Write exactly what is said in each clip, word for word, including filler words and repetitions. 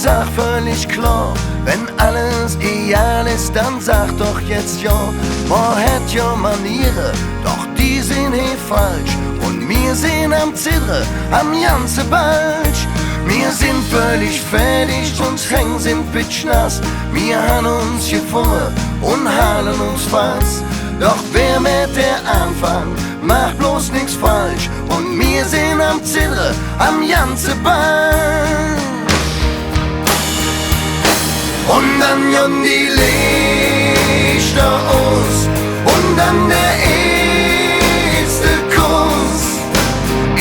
Saach völlig klor, wenn alles egal es, dann sag doch jetz jo. Mer hät jo Maniere, doch die sin he falsch. Un mir sin am Ziddere, am ganze Balsch. Mir sin völlig fäädig, uns Häng sin pitschnass. Mir han uns gefunge un halde uns fass. Doch wä mäht der Aanfang, mäht bloß nix falsch. Un mir sin am Ziddere, am ganze Balsch. Un dann gonn die Leechter us un dann der eetste Kuss.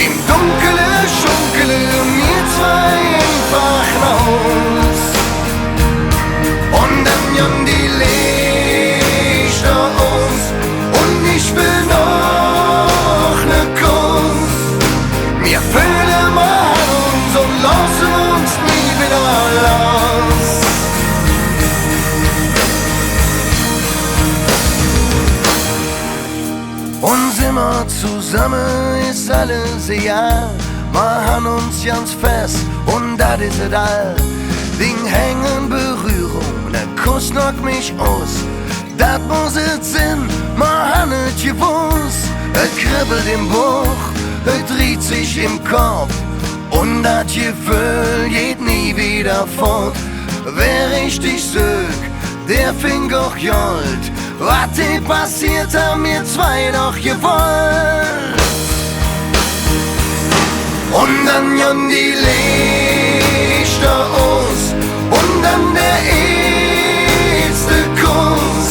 Em Dunkele schunkele mir zwei einfach noh Hus. Un dann gonn die Leechter us un ich well noch ne Kuss. Mir föhle, mer han uns un looße uns nie widder loss. Un sin mer zesamme, es alles egal. Mer han uns ganz fess, un dat es et all. Ding Häng en Berührung, ne Kuss knock mich us. Dat muss et sin, mer han et gewoss. Et kribbelt em Bauch, et drieht sich em Kopp. Un dat Geföhl geiht nie widder fott. Wä richtig sök, dä fingk och Gold. Wat do passeet, han mir zwei doch gewollt. Un dann gonn die Leechter us un dann der eetste Kuss.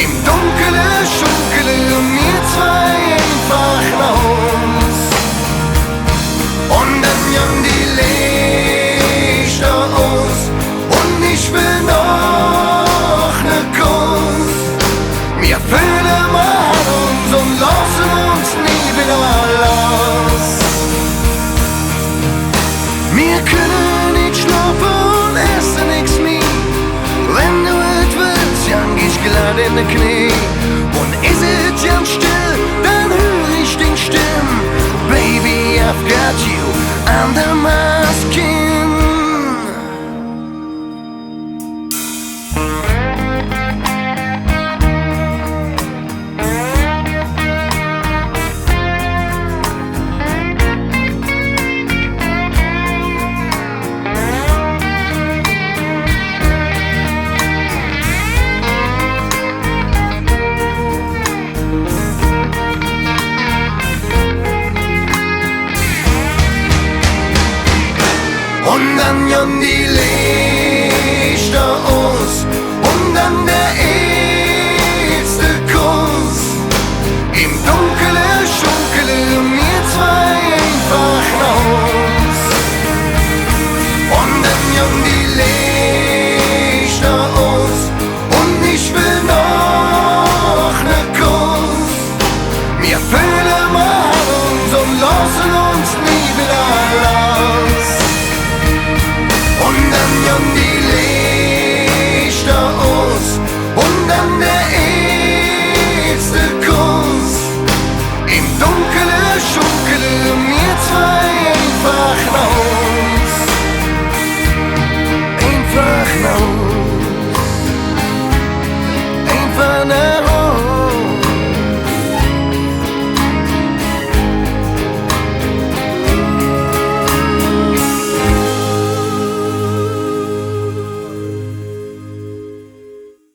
Em Dunkele schunkele mir zwei einfach noh Hus. Un dann gonn die Leechter us un ich well noch ne Kuss. Mir föhle, mer han uns un looße uns nie widder loss. Mir künne nit schlofe un esse nix mih. Wenn do et wells, gank ich glatt en de Knee. Un es et ganz stell, dann hür ich ding Stemm. Baby, I've got you under my skin. Un dann gonn die Leechter us un dann der eetste Kuss. Em Dunkele schunkele mir zwei einfach noh Hus. Un dann gonn die Leechter us un ich well noch ne Kuss. Mir föhle, mer han uns un looße uns nie widder loss. Un dann gonn die Leechter us un dann der eetste Kuss. Em Dunkele schunkele mir zwei